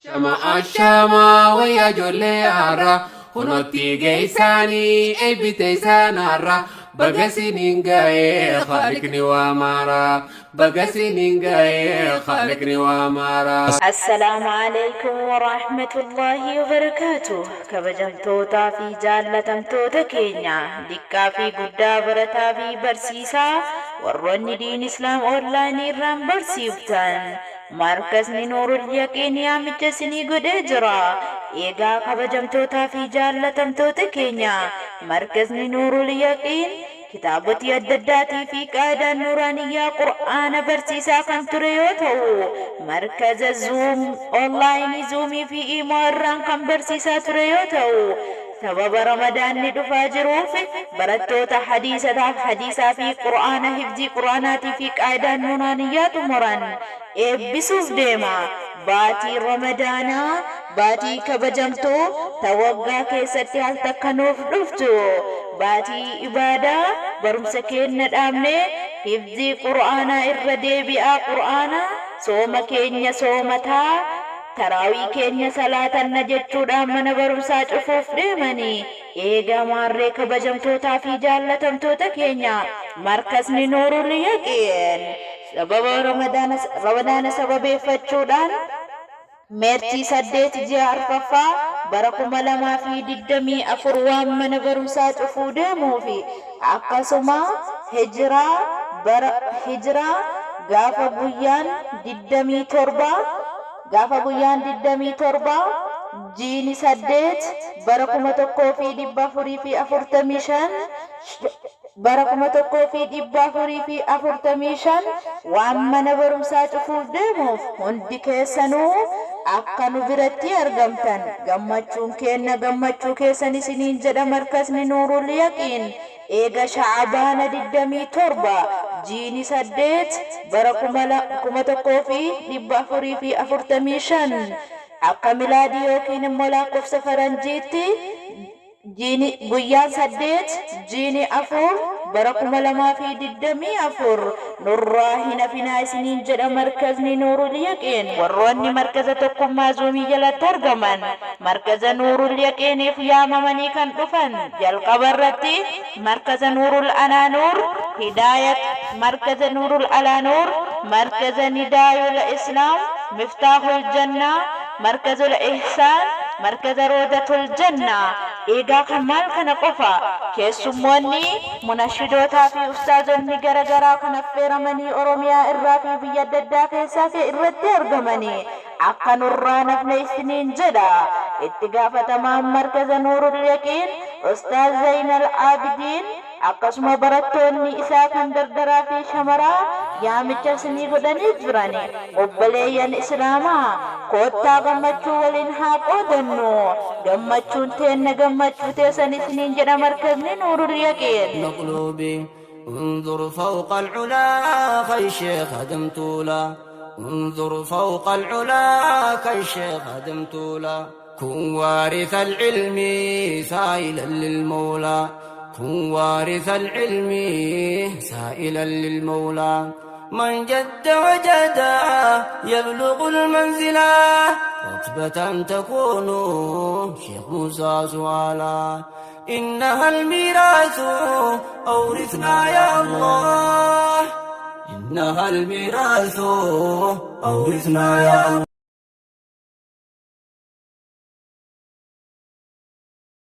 Shama ashamaa wayyaa ijoollee har'a kunotti geessaanii eebbite isaan har'a baga siniin ga'ee khaliqni waa maara baga siniin ga'ee khaliqni waa maara. Assalaamu Aleeykum Warahmatullaahi Wabarakaatuh Kabajamtootaa fi jaallatamtoota keenya diqqaa fi guddaa barataa fi barsiisaa warroonni diin islaam online irraan barsiiftan Markazni Nuurul Yaqiin yaamicha isinii godhee jira. Eegaa kabajamtootaa fi jaallatamtoota keenya Markazni Nuurul Yaqiin kitaabotii adda addaatii fi qaa'idaan nuuraaniyyaa Qur'aana barsiisaa kan ture yoo ta'u, markaza Zoom online Zoom fi Imo irraan kan barsiisaa ture yoo ta'u, sababa Ramadaanni dhufaa jiruuf barattoota hadiisataaf hadiisaa fi Qur'aana hifzii Qur'aanaatii fi qaa'idaan nuuraaniyyaa xumuran eebbisuuf deema. Baatii Ramadaanaa baatii kabajamtuu ta waggaa keessatti al takka nuuf dhuftu. Baatii ibaadaa barumsa keenna dhaabnee hifzii Qur'aanaa irra deebi'aa Qur'aana sooma keenya soomataa taraawii keenya salaatanna jechuudhaan mana barumsaa cufuuf deemani. Eegaa maarree kabajamtootaa fi jaallatamtoota keenya markasni Nuurul Yaqiin sababa Ramadaana sababeeffachuudhaan Meertii 8 ji'a arfaffaa bara 2024 waan mana barumsaa cufuu deemuufi akkasuma Hijiraa bara Hijiraa gaafa guyyaan 27 gaafa guyyaan 27 jiini 8 bara 1445 bara 1445 waan mana barumsaa cufuuf deemuuf hundi keessanuu akka nu biratti argamtan gammachuun keenna gammachuu keessan isiniin jedha markasni Nuurul Yaqiin eega Sha'abaana 27 jiini 8 bara 1445 akka milaadii yookiin immoo lakkoofsa faranjiitti Jiini guyyaan 8 jiini 4 bara 2024 nurraa hin hafinaa isiniin jedha markazni Nuurul Yaqiin. Warroonni markaza tokkummaa zuumii jalatti argaman markaza Nuurul Yaqiiniif yaamamanii kan dhufan jalqaba irratti markaza Nuurul Anaanuur Hidaayat markaza Nuurul Alaanuur markaza Nidaayul Islaam Miftaahul Jannaa Markazul Ihsaan, Markaza Roodatul Jannah. Eegaa kan maal kana qofa? Keessummoonni, munashidootaa fi ustaazonni gara garaa kan affeeramanii Oromiyaa irraa fi biyya adda addaa keessaa irratti argamanii akka nurraa hin hafne isiniin jedha. Itti gaafatamaan Markaza Nuurul Yaqiin Ustaaz Zaynal Aabidiin Akkasuma barattoonni isaa kan dardaraa fi shamaraa yaamicha isinii godhanii jirani. Obboleeyyan Islaamaa! Koottaa gammachuu waliin haa qoodannu. Gammachuun teenna gammachuu teessan isiniin jedha Markazni Nuurul Yaqiin. مقلوبي انظر فوق العلا خي شيخ هدم طولا انظر فوق العلا كي شيخ هدم طولا كن وارث العلم سائلا للمولى كن وارث العلم سائلا للمولى من جد وجد يبلغ المنزلا رتبة تكون شيخ موسى سؤالا إنها الميراث أورثنا يا الله إنها الميراث أورثنا يا الله.